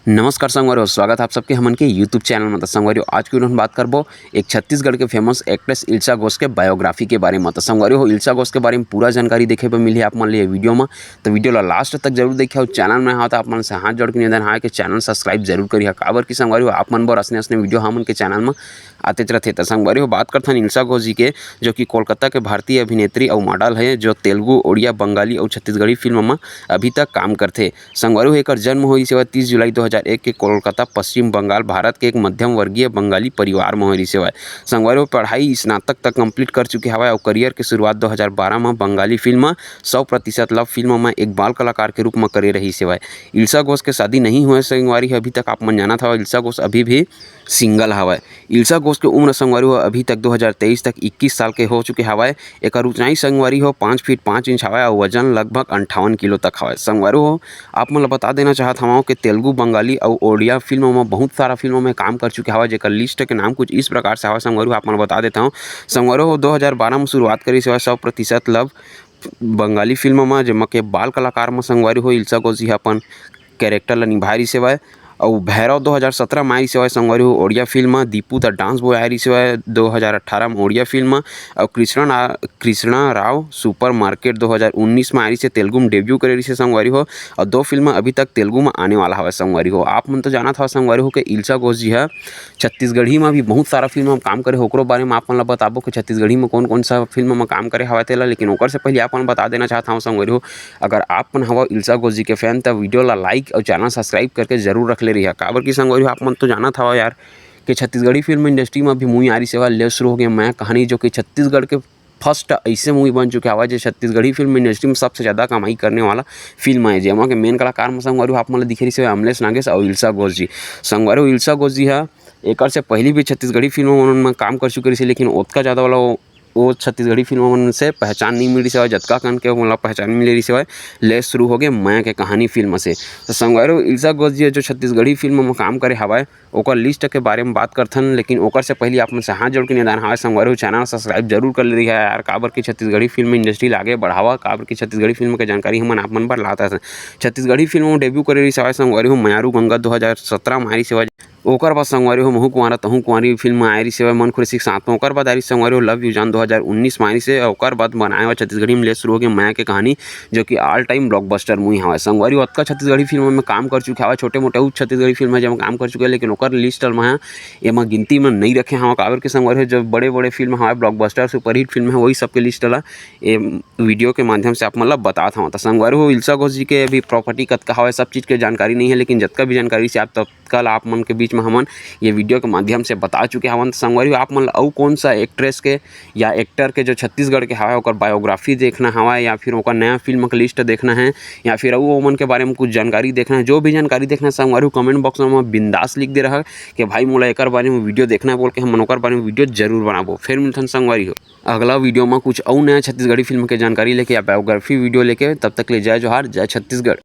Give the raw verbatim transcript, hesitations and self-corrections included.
नमस्कार संगवारी हो, स्वागत है आप सबके हमन के YouTube चैनल में। तो संगवारी हो, आज की वीडियो में बात करबो एक छत्तीसगढ़ के फेमस एक्ट्रेस इल्सा घोष के बायोग्राफी के बारे में। तो संगवारी हो, इल्सा घोष के बारे में पूरा जानकारी देखे बर मिलही आप मन ले ये वीडियो में। तो वीडियो ला लास्ट तक जरूर देखिए और चैनल में हो तो आप मन से हाथ जोड़ के निवेदन है कि चैनल सब्सक्राइब जरूर करिए। काबर कि संगवारी हो, आप मन बर असने असने वीडियो हमन के चैनल में आतेच रथे। तो संगवारी हो, बात करथन इल्सा घोष जी के, जो कि कोलकाता के भारतीय अभिनेत्री अउ मॉडल है, जो तेलुगु, ओडिया, बंगाली अउ छत्तीसगढ़ी फिल्म में अभी तक काम करथे। संगवारी हो, एकर जन्म होइस हवय तीस जुलाई दो हज़ार एक के कोलकाता, पश्चिम बंगाल, भारत के एक मध्यम वर्गीय बंगाली परिवार म होइस हवय। संगवारी हो, पढ़ाई स्नातक तक कंप्लीट कर चुके हवय अउ करियर के शुरुआत दो हज़ार बारह म बंगाली फिल्म सौ प्रतिशत लव फिल्म म एक बाल कलाकार के रूप म करे रहिस हवय। इल्सा घोष के शादी नहीं होए संगवारी हो, अभी तक आप मन जानत हवय, इल्सा घोष अभी भी सिंगल हवय। इल्सा घोष के उम्र संगवारी हो अभी तक दो हज़ार तेईस तक इक्कीस साल के हो चुके हवय। एकर ऊंचाई संगवारी हो पाँच फीट पाँच इंच हवय अउ वजन लगभग अंठावन किलो तक हवय। संगवारी हो, आप मन ल बता देना चाहत हवं कि तेलुगु, बंगाली अउ ओडिया फिल्म म बहुत सारा फिल्म में काम कर चुके हवय, जेकर लिस्ट के नाम कुछ इस प्रकार से हवय। संगवारी हो, आप मन ल बता देता हूँ। संगवारी हो, दो हज़ार बारह में शुरुआत करिस हवय सौ प्रतिशत लव बंगाली फिल्म म, जेमा के बाल कलाकार म संगवारी हो इल्सा घोष जी ह अपन कैरेक्टर ल निभाए रिहिस हवय। अउ भैरव दो हज़ार सत्रह म आए रिहिस हवय संगवारी हो ओडिया फिल्म म, दीपू द डांस बॉय आए रिहिस हवय दो हज़ार अठारह म ओडिया फिल्म म, अउ कृष्णा ना-, कृष्णा राव सुपर मार्केट दो हज़ार उन्नीस म आए रिहिस हे, तेलुगु म डेब्यू करे रिहिस हे संगवारी हो। अउ दो फिल्म अभी तक तेलुगु म आने वाला हवय संगवारी हो। आप मन तो जानत हवय संगवारी हो के इल्सा घोष जी ह छत्तीसगढ़ी म भी बहुत सारा फिल्म म काम करे हे, ओकरो बारे म आप मन ल बताबो कि छत्तीसगढ़ी म कोन-कोन सा फिल्म म काम करे हवय तेला। लेकिन ओकर से पहिली आप मन बता देना चाहत हवं संगवारी हो, अगर आप मन हवव इल्सा घोष जी के फैन, त वीडियो ला लाइक अउ चैनल सब्सक्राइब करके जरूर रख ले रहिहा। काबर कि संगवारी हो, आप मन तो जानत हवव यार कि छत्तीसगढ़ी फिल्म इंडस्ट्री म भी मुई आरी सेवा ले शुरू हो गए मैं कहानी, जो कि छत्तीसगढ़ के फर्स्ट ऐसे मूवी बन चुके हवय, जो छत्तीसगढ़ी फिल्म इंडस्ट्री में सबसे ज़्यादा कमाई करने वाला फिल्म है, जेमा के मेन कलाकार में संगवारी हो आप मन ल दिखे रहिस हवय अमलेश नागेश अउ इल्सा घोष जी। संगवारी हो, इल्सा घोष जी ह एकर से पहिली भी छत्तीसगढ़ी फिल्म मन में काम कर चुके रहिस हे, लेकिन ओतका ज़्यादा वाला वो, वो छत्तीसगढ़ी फिल्म मन से पहचान नहीं मिल रहिस हवय, जतका कन के ओला पहचान मिल रहिस हवय ले शुरू हो गए मया के कहानी फिल्म से। तो संगवारी हो, इल्सा घोष जी ह जो छत्तीसगढ़ी फिल्म में काम करे हवय, ओकर लिस्ट के बारे में बात करथन, लेकिन ओकर से पहिली आप मन से हाथ जोड़ के निवेदन हावय संगवारी हो, चैनल सब्सक्राइब जरूर कर ले रहिहा यार, काबर कि छत्तीसगढ़ी फिल्म इंडस्ट्री ला आगे बढ़ावा, काबर कि छत्तीसगढ़ी फिल्म के जानकारी हमन आप मन बर लात हन। छत्तीसगढ़ी फिल्म में डेब्यू करे रहिस हवय संगवारी हो मयारू गंगा दो हज़ार सत्रह म आए रिहिस हवय। ओकर बाद संगवारी हो महू कुंवारा तहू कुंवारी फिल्म म आए रिहिस हवय मन खुशी के साथ में। ओकर बाद आए रिहिस संगवारी हो लव यू जान दो हज़ार उन्नीस म आए रिहिस हे। ओकर बाद बनाए हुआ छत्तीसगढ़ी में ले शुरू हो गए मया के कहानी, जो कि ऑल टाइम ब्लॉकबस्टर मूवी हवय। संगवारी हो अतका छत्तीसगढ़ी फिल्म में काम कर चुके हवय, छोटे मोटे अउ छत्तीसगढ़ी फिल्म है जेमा काम कर चुके हैं, लेकिन ओकर लिस्ट ल मैं एमा गिनती में नहीं रखे हवं, काबर के संगवारी हो जो बड़े बड़े फिल्म हवय, ब्लॉकबस्टर सुपरहिट फिल्म है, वही सबके लिस्ट ला ए वीडियो के माध्यम से आप मन ल बतात हवं। त संगवारी हो इल्सा घोष जी के अभी प्रॉपर्टी कतका हवय, सब चीज़ के जानकारी नहीं है, लेकिन जतका भी जानकारी से आप तब कल आप मन के बीच में हमन ये वीडियो के माध्यम से बता चुके हवन। त संगवारी हो, आप मन ल अउ कौन सा एक्ट्रेस के या एक्टर के जो छत्तीसगढ़ के हवय ओकर बायोग्राफी देखना हवय या फिर ओकर नया फिल्म के लिस्ट देखना है या फिर अउ ओमन के बारे में कुछ जानकारी देखना है, जो भी जानकारी देखना है संगवारी हो कमेंट बॉक्स में बिंदास लिख दे रहा कि भाई मोला एकर बारे में वीडियो देखना है बोल के, हमन ओकर बारे में वीडियो जरूर बनाबो। फिर मिलथन संगवारी हो अगला वीडियो में कुछ अउ नया छत्तीसगढ़ी फिल्म के जानकारी लेके या बायोग्राफी वीडियो लेके। तब तक ले जय जोहार, जय छत्तीसगढ़।